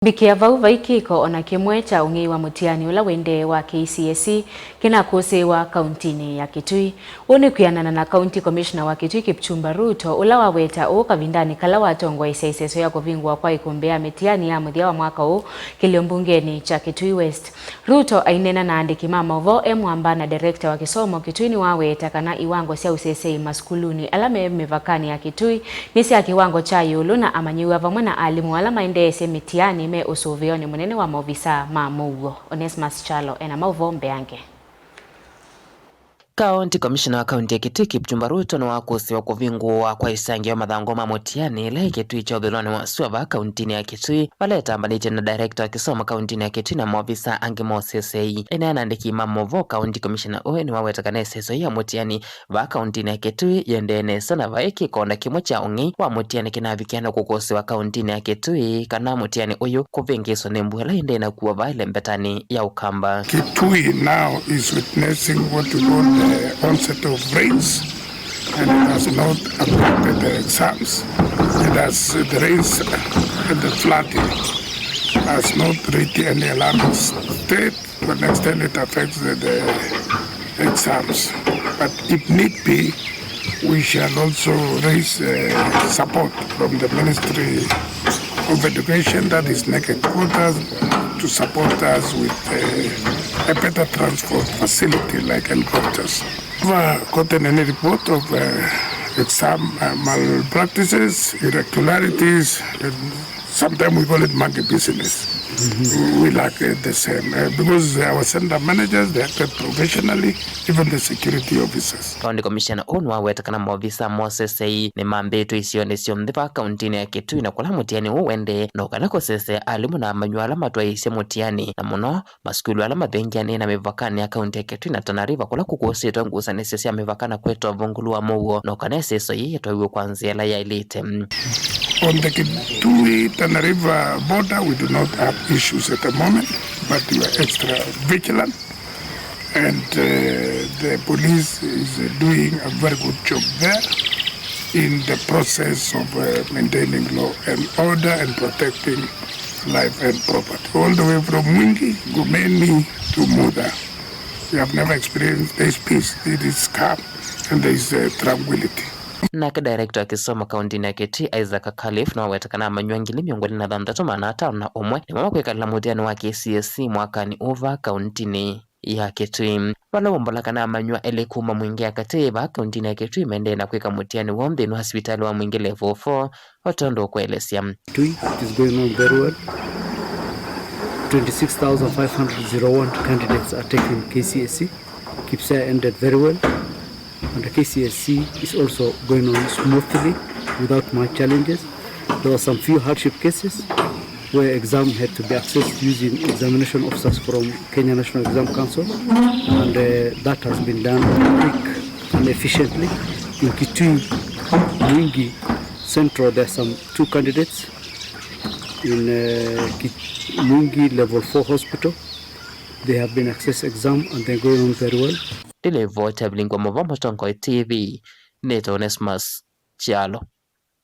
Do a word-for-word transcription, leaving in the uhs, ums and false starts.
Mbikĩa vau vai kĩko o na kĩmwe kya ũng'ei wa mũtiani ũla ũendee wa K C S E kĩnakũsĩĩwa kauntinĩ ya Kitui. Ũũ nĩ kwĩanana na County Commissioner wa Kitui Kipchumba Ruto, ũla waweta ũũ kavindanĩ kala watongoesya ĩseso ya kũvingũwa kwa ĩkũmbĩ ya mĩtiani ya mũthya wa mwaka ũũ kĩlĩo mbungenĩ kya Kitui West. Ruto aineena na aandĩki ma maũvoo e mwamba na director wa kĩsomo Kitui nĩwaweta kana iwango sya ũseseĩ masukulunĩ ala me mĩvakanĩ ya Kitui nĩ sya kĩwango kya ĩũlũ, na amanyĩw'a vamwe na alimũ ala maendeesye mĩtiani me ũsũvĩonĩ mũnene wa maovisaa ma mũuo. Onesmus Kyalo ena maũvoo mbeange. County Commissioner wa kaunti ya Kitui Kipchumba Ruto nĩwakũsĩwa kũvingũwa kwa ĩsangĩo ya mathangũ ma mũtiani ĩla ĩ Kitui kya ũthũĩlonĩ wa sua vaa kauntinĩ ya Kitui, vala etambanĩtye na director wa kĩsomo kauntinĩ ya Kitui na maovisaa angĩ ma ũseseĩ. Eneena na aandĩki ma maũvoo, County Commissioner ũyũ nĩwaweta kana ĩseso ya mũtiani vaa kauntinĩ ya Kitui yĩendee nesa na vai kĩko na kĩmwe kya ũng'ei wa mũtiani kĩnavikĩa na kũkũsĩwa kauntinĩ ya Kitui kana mũtiani ũyũ kũvĩngĩĩswa nĩ mbua ĩla ĩendee na kũa vaa ĩlembetanĩ ya Ũkamba. Kitui now is witnessing what we call the onset of rains, and it has not affected the exams. It has, the rains and the flooding has not reached any alarming state. To an extent, it affects the, the exams. But if need be, we shall also raise, uh, support from the Ministry of Education, that is NEC headquarters, to support us with, uh, a better transport facility like helicopters. Never gotten any report of, uh, exam, uh, malpractices, irregularities, and sometimes we call it monkey business. We lack, uh, the same, uh, because our center managers, they acted professionally, even the security officers. County Commissioner ũũ nĩwaweta kana maovisa ma ũseseĩ nĩmambĩĩtwe isionĩ syonthe vaa kauntinĩ ya Kitui na kũla mũtiani ũũ ũendee, no kana kũsesea alimũ na amanyĩw'a ala matwaĩĩsye mũtiani, na mũno masukulu ala mathengeanĩe na mĩvakanĩ ya kaunti ya Kitui na Tana River, kũla kũkũsĩtwe ngusanĩsyo sya mĩvaka na kwĩtwa ũvũngũlu wa mũuo, no kana ĩseso yĩĩ yĩtwaiwe kwa nzĩa ĩla yaĩlĩte. On the Kitui Tana River border, we do not have issues at the moment, but we are extra vigilant, and, uh, the police is doing a very good job there in the process of, uh, maintaining law and order and protecting life and property. All the way from Mwingi, Ngomeni to Mutha, we have never experienced this peace. It is calm and there is, uh, tranquility. Nake director wa kĩsomo kauntinĩ ya Kitui, Isaac Khalif, nĩwaweta kana amanyĩw'a ngili mĩongo ĩlĩ na thanthatũ maana atano na ũmwe nĩmo makwĩkalĩla mũtiani wa K C S E mwakanĩ ũũ vaa kauntinĩ ya Kitui. Vala wombola kana amanyĩw'a elĩ kuma Mwingi ya katĩ vaa kauntinĩ ya Kitui maendee na kwĩka mũtiani woo nthĩnĩ wa sivitalĩ wa Mwingi Level four, o tondũ ũkũelesya. Kitui, it is going on very well. Twenty-six thousand five hundred zero one candidates are taking K C S E. KPSEA ended very well, and the K C S E is also going on smoothly without much challenges. There were some few hardship cases where exam had to be accessed using examination officers from Kenya National Exam Council, and, uh, that has been done quick and efficiently. In Kitui, Mwingi Central, there are some two candidates. In, uh, Ki-, Mwingi Level four Hospital, they have been access exam and they're going on very well. Ndĩlivoti ya Vilingwa Mũvoo Mũtongoi T V, nĩtawa Onesmus Kyalo.